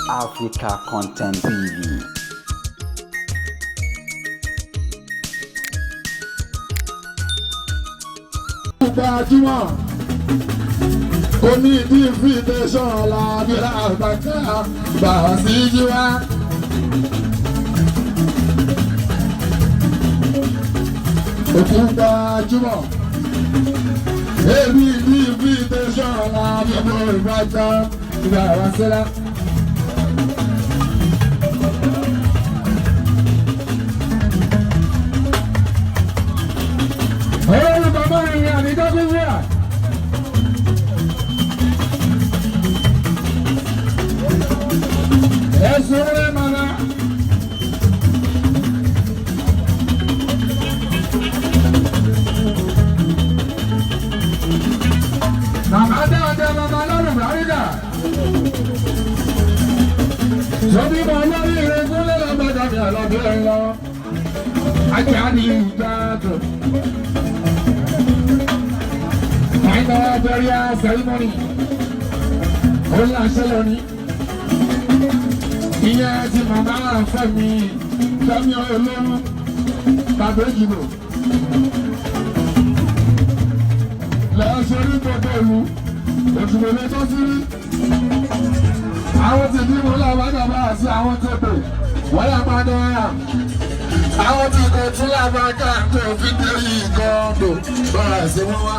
Africa Content TV. Gbajúmọ̀ oní ìdí invitation làbílà àgbàkà gbà sí jíwá. Òkú gbajúmọ̀ èmi ìdí invitation làbílà àgbàkà gbà wá sílá. Olórúkọ mọ́rin ni àdìjọ́ gbígbé à. Ẹ̀sùn rẹ̀ màmá. Màmá dáadáa màmá lọ́rùn Bàrígà. Sọ́bí mọ̀ lórí ìrẹ́gúnlẹ̀ lọ́gbọ́dọ̀ mi àlọ́bí ẹ̀ lọ. Ajá ni ìgbà tó. Final burial ceremony. Ó ń láṣẹ lónìí. Ìyẹn ti màmá Fẹ́mi Fẹ́mi Olóhùn tàbí Èjìgbò. Lọ́ọ́ ṣe rí gbogbo ìlú. Òṣùwọ̀n lè tó sí rí. Àwọn ti bí mo lábàgàbà àti àwọn tó pè. Wọ́n yà padà wáyà. Àwọn tí kò tún lábàgà tó fi dé ìgọ́dọ̀. Bọ́lá ṣe wọ́n wá.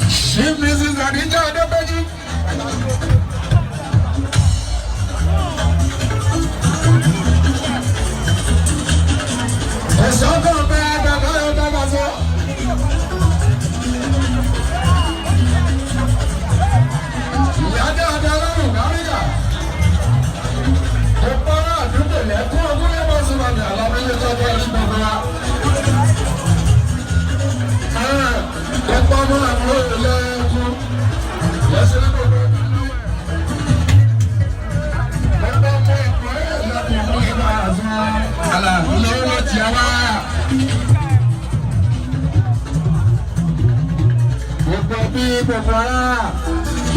Chief Mrs. Adija Adepeju. Ẹ̀ṣọ́ kan bẹ́ẹ̀ bàbá yóò dábàá sọ. Ìyá dáadáa lọ́rùn kárígà. Ó pọ́nrọ́ àdúgbò lẹ́kún ogún lẹ́bọ̀ sí bàbá àlọ́bílẹ̀ tó kọ́ ẹ̀rí gbogbo wa. Ó pọ́nrọ́ àbúrò lẹ́kún. Lẹ́sẹ̀ lẹ́kọ̀ọ́.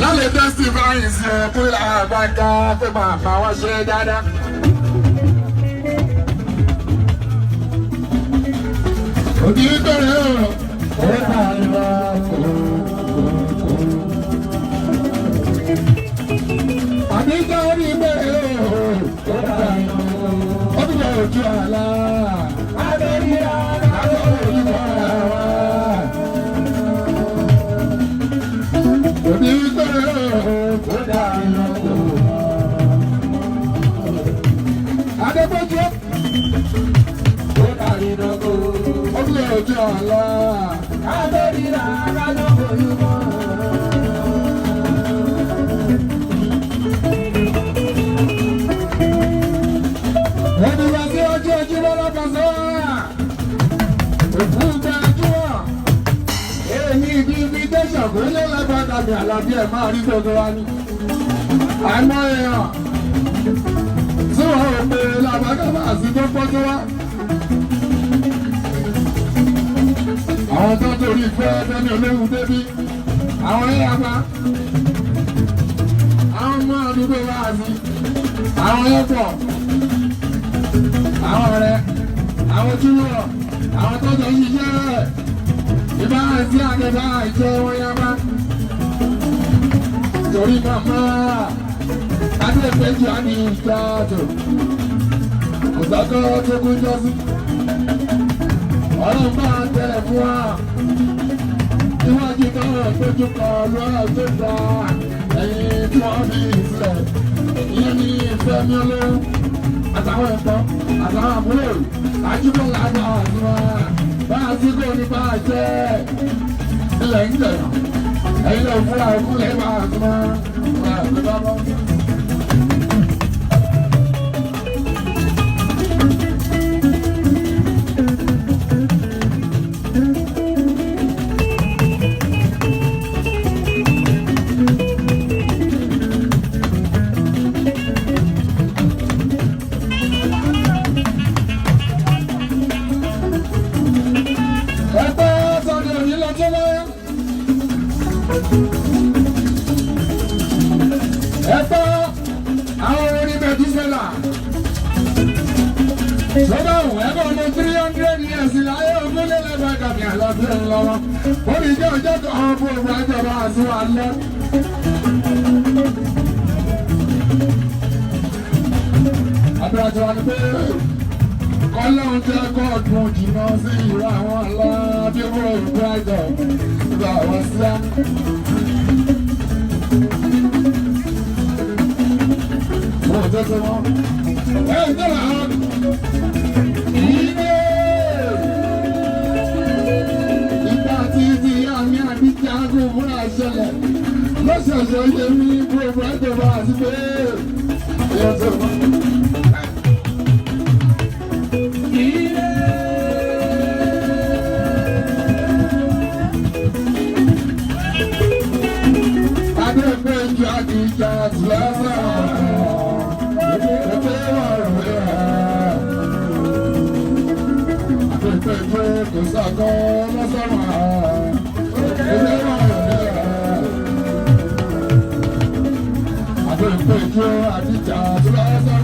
Lálẹ́ testify sí pé àgbàgbà pé màmá wa ṣe dáadáa. Òbí bẹ̀rẹ̀ ọ̀rọ̀ ó bá lọ kó. Àbíkẹ́ orí bẹ̀rẹ̀ ọ̀rọ̀ ó bá lọ kó. Ó bí bẹ̀rẹ̀ ojú àlá. Abẹ́rẹ́ àlá ojú àlá. Òbí bẹ̀rẹ̀ ọ̀rọ̀ ó bá lọ kó. Adébójú. Ó dàrí lọ́kọ́. Ó bí bẹ̀rẹ̀ ojú àlá. Abẹ́rẹ́ àlá ojú àlá. Ẹni wá sí ọjọ́ ojúmọ́ lọ́kọ̀ọ́sọ́. Òkú gbajúmọ̀. Èyí ibi invitation kò lé lágbàdà mi àlàbí ẹ̀ máa rí gbogbo wa ni. Àìmọ̀ èèyàn tí wọ́n ò pè lábàgàbà sí tó pọ́ tó wá. Àwọn tó torí fẹ́ Fẹ́mi Olóhùn débí. Àwọn ẹ̀yà pa. Àwọn ọmọ àdúgbò wá sí. Àwọn ẹ̀pọ̀ àwọn ọ̀rẹ́ àwọn túwọ̀ àwọn tó jọ ṣiṣẹ́ rẹ̀ ìbá àti àgbẹ̀bá ìjọ wọn yá bá torí màmá adéèpéjì á ní ìjà tó òsàkọ́ tó kú jọ sí ọlọ́run bá tẹ̀lé fún wa iwájú náà tójú kọ lọ́rọ̀ tó gba ẹ̀yìn tí wọ́n fi sílẹ̀ ìyẹn ní ìfẹ́ mi olóhùn àtàwọn ẹ̀kọ́ àtàwọn àbúrò àjùmọ̀ làwọn àtúwà bá a sí kò ní bá a jẹ́ ilẹ̀ ń jẹ̀yàn ẹ̀yin lè fúra òkú lè bá a tún wá àti bá bọ́. Ẹ gbọ́ àwọn orin Mẹ̀dúsẹ́là. Sọ́dọ̀ ẹ̀kọ́ ọmọ 300 years láyé ogún lélẹ́gbẹ̀ẹ́ kàmí àlọ́dún ńlọ́wọ́. Ó ní jẹ́ ọjọ́ kan ọmọ ògùn àjọba àti wà lọ. Àdúrà tí wọ́n ní pé kọ́lọ́hún jẹ́ kóòtù jìnnà sí ìlú àwọn aláàbí ògùn àjọ ìlú àwọn síá. Wọ́n ò tẹ́sẹ̀ wọn. Ẹ̀ ń tẹ́lẹ̀ àwọn. Ilé! Ìgbà tí ti àmì àbíjà kò múra ṣẹlẹ̀ lọ́sọ̀ọ̀sẹ̀ yẹ mí gbogbo ẹ̀jọba àti pé èèyàn tó mọ́. Ilé! Adépéjú àdìjà tìlẹ́sẹ̀ ẹgbẹ́ wà rẹ̀. Adépéjú kò sàkọ́ lọ́sọ̀rọ̀ ẹgbẹ́ wà rẹ̀. Adépéjú àdìjà tìlẹ́sẹ̀.